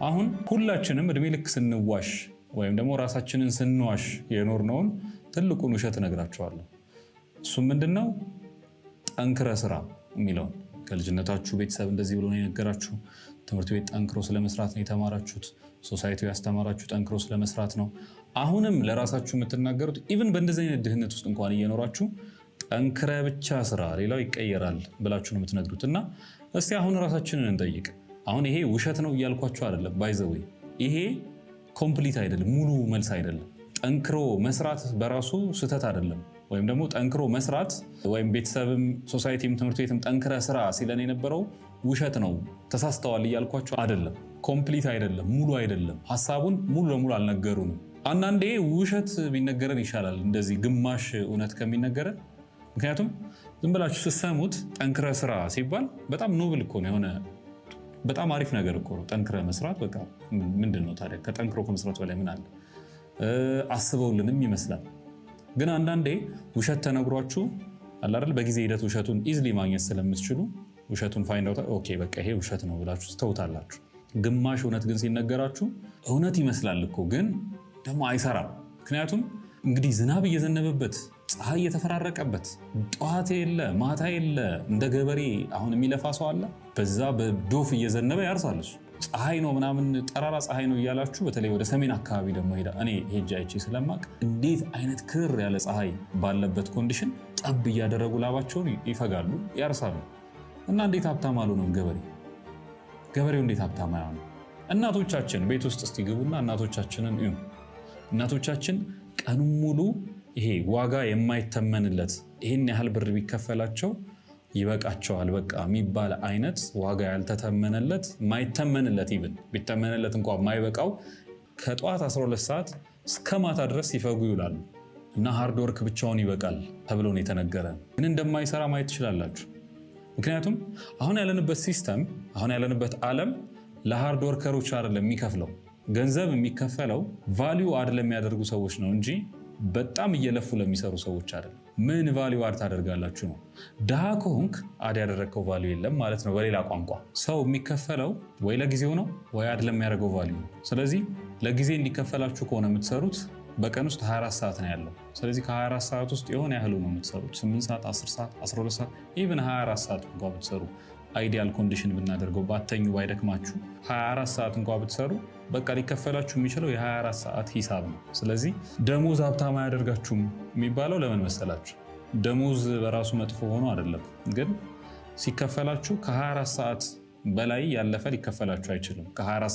አሁን ሁላችንም እድሜ ልክ ስንዋሽ ወይም ደግሞ ራሳችንን ስንዋሽ የኖርነውን ትልቁን ውሸት እነግራችኋለሁ። እሱም ምንድነው? ጠንክረህ ስራ የሚለውን። ከልጅነታችሁ ቤተሰብ እንደዚህ ብሎ ነው የነገራችሁ። ትምህርት ቤት ጠንክሮ ስለመስራት ነው የተማራችሁት። Society ው ያስተማራችሁ ጠንክሮ ስለመስራት ነው። አሁንም ለራሳችሁ የምትናገሩት፣ even በእንደዚህ አይነት ድህነት ውስጥ እንኳን እየኖራችሁ፣ ጠንክረህ ብቻ ስራ፣ ሌላው ይቀየራል ብላችሁ ነው የምትነግሩት። እና እስቲ አሁን ራሳችንን እንጠይቅ። አሁን ይሄ ውሸት ነው እያልኳችሁ አይደለም። By the way፣ ይሄ complete አይደለም፣ ሙሉ መልስ አይደለም። ጠንክሮ መስራት በራሱ ስህተት አይደለም። ወይም ደግሞ ጠንክሮ መስራት ወይም ቤተሰብም society ም ትምህርት ቤትም ጠንክረህ ስራ ሲለን የነበረው ውሸት ነው፣ ተሳስተዋል እያልኳችሁ አይደለም። Complete አይደለም፣ ሙሉ አይደለም። ሀሳቡን ሙሉ ለሙሉ አልነገሩንም። አንዳንዴ ውሸት ቢነገረን ይሻላል እንደዚህ ግማሽ እውነት ከሚነገረን። ምክንያቱም ዝም ብላችሁ ስትሰሙት ጠንክረህ ስራ ሲባል በጣም noble እኮ ነው፣ የሆነ በጣም አሪፍ ነገር እኮ ነው። ጠንክረህ መስራት በቃ ምንድን ነው ታዲያ? ከጠንክሮ ከመስራት በላይ ምን አለ? አስበውልንም ይመስላል። ግን አንዳንዴ ውሸት ተነግሯችሁ አለ አይደል፣ በጊዜ ሂደት ውሸቱን easily ማግኘት ስለምትችሉ ውሸቱን find out፣ okay በቃ ይሄ ውሸት ነው ብላችሁ ትተውታላችሁ። ግማሽ እውነት ግን ሲነገራችሁ እውነት ይመስላል እኮ፣ ግን ደግሞ አይሰራም። ምክንያቱም እንግዲህ ዝናብ እየዘነበበት፣ ፀሐይ እየተፈራረቀበት፣ ጠዋት የለ ማታ የለ፣ እንደ ገበሬ አሁን የሚለፋ ሰው አለ። በዛ በዶፍ እየዘነበ ያርሳል እሱ። ፀሐይ ነው ምናምን፣ ጠራራ ፀሐይ ነው እያላችሁ፣ በተለይ ወደ ሰሜን አካባቢ ደግሞ ሄዳ እኔ ሄጄ አይቼ ስለማቅ፣ እንዴት አይነት ክር ያለ ፀሐይ ባለበት condition ጠብ እያደረጉ ላባቸውን ይፈጋሉ፣ ያርሳሉ። እና እንዴት ሀብታም አልሆነም ገበሬ? ገበሬው እንዴት ሀብታም አይሆንም? እናቶቻችን ቤት ውስጥ እስቲ ግቡና እናቶቻችንን እዩ። እናቶቻችን ቀኑን ሙሉ ይሄ ዋጋ የማይተመንለት፣ ይህን ያህል ብር ቢከፈላቸው ይበቃቸዋል በቃ የሚባል አይነት ዋጋ ያልተተመነለት፣ የማይተመንለት፣ even ቢተመንለት እንኳ የማይበቃው፣ ከጠዋት 12 ሰዓት እስከ ማታ ድረስ ሲፈጉ ይውላሉ። እና hard work ብቻውን ይበቃል ተብሎ ነው የተነገረ። ግን እንደማይሰራ ማየት ትችላላችሁ። ምክንያቱም አሁን ያለንበት system፣ አሁን ያለንበት ዓለም ለ hard worker ኦች አይደለም የሚከፍለው። ገንዘብ የሚከፈለው value add ለሚያደርጉ ሰዎች ነው እንጂ በጣም እየለፉ ለሚሰሩ ሰዎች አይደለም። ምን value add ታደርጋላችሁ ነው። ድሃ ከሆንክ add ያደረግከው value የለም ማለት ነው። በሌላ ቋንቋ ሰው የሚከፈለው ወይ ለጊዜው ነው ወይ add ለሚያደርገው value ነው። ስለዚህ ለጊዜ እንዲከፈላችሁ ከሆነ የምትሰሩት፣ በቀን ውስጥ 24 ሰዓት ነው ያለው። ስለዚህ ከ24 ሰዓት ውስጥ የሆነ ያህሉ ነው የምትሰሩት። 8 ሰዓት፣ 10 ሰዓት፣ 12 ሰዓት፣ even 24 ሰዓት እንኳ ብትሰሩ፣ ideal condition ብናደርገው፣ ባትተኙ፣ ባይደክማችሁ 24 ሰዓት እንኳ ብትሰሩ፣ በቃ ሊከፈላችሁ የሚችለው የ24 ሰዓት ሂሳብ ነው። ስለዚህ ደሞዝ ሀብታም አያደርጋችሁም የሚባለው ለምን መሰላችሁ? ደሞዝ በራሱ መጥፎ ሆኖ አይደለም፣ ግን ሲከፈላችሁ ከ24 ሰዓት በላይ ያለፈ ሊከፈላችሁ አይችልም። ከ24